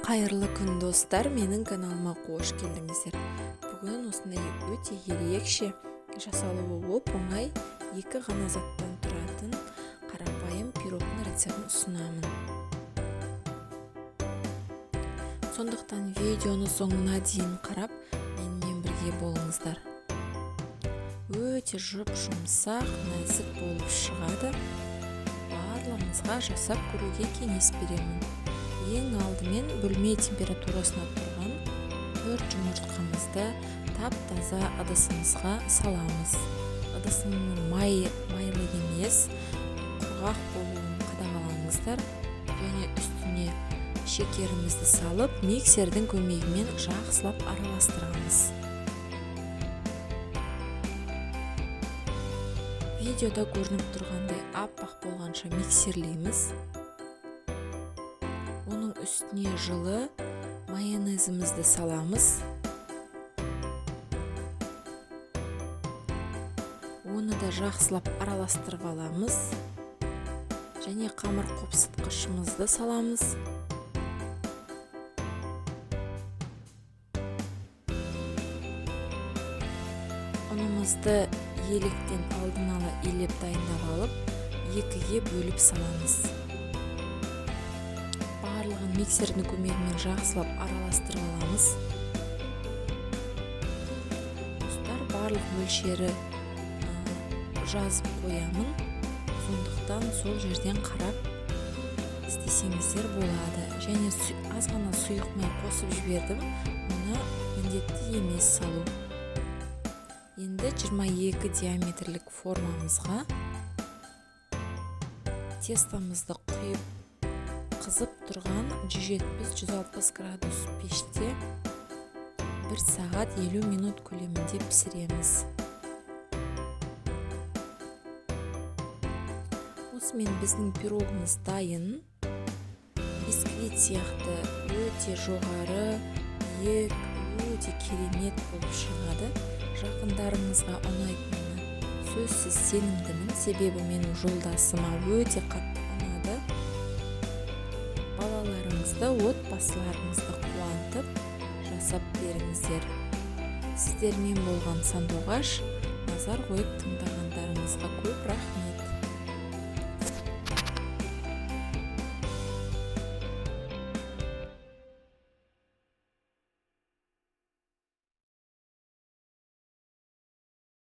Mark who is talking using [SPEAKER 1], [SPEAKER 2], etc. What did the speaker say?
[SPEAKER 1] Қайырлы күн, достар, менің каналыма қош келдіңіздер. Бүгін осындай өте ерекше жасалуы оп-оңай екі ғана заттан тұратын қарапайым пирогтың рецептін ұсынамын. Сондықтан видеоны соңына дейін қарап, менімен бірге болыңыздар. Өте жұп-жұмсақ, нәзік болып шығады. Барлығыңызға жасап көруге кеңес беремін. Ең алдымен бөлме температурасына тұрған 4 жұмыртқамызды тап-таза ыдысымызға саламыз. Ыдысының майлы емес, құрғақ болуын қадағалаңыздар. Және үстіне шекерімізді салып, миксердің көмегімен жақсылап араластырамыз. Видеода көрініп тұрғандай аппақ болғанша миксерлейміз. Оның үстіне жылы майонезімізді саламыз. Оны да жақсылап араластырып аламыз. Және қамыр қопсытқышымызды саламыз. Ұнымызды електен алдын ала илеп дайындап алып, екіге бөліп саламыз. Барлығын миксердің көмегімен жақсылап араластырып аламыз. Достар, барлық мөлшері жазып қоямын. Сондықтан сол жерден қарап істесеңіздер болады. Және аз ғана сұйық май қосып жібердім. Мұны міндетті емес салу. Енді 22 диаметрлік формамызға тестамызды құйып, қызып тұрған 170-160 градус пеште 1 сағат 50 минут көлемінде пісіреміз. Осымен біздің пирогымыз дайын. Бисквит сияқты өте жоғары, биік, өте керемет болып шығады. Жақындарыңызға ұнайтынына сөзсіз сенімдімін, себебі менің жолдасыма өте қатты ұнады. Балаларыңызды, отбасыларыңызды қуантып жасап беріңіздер. Сіздермен болған Сандуғаш, назар қойып тыңдаған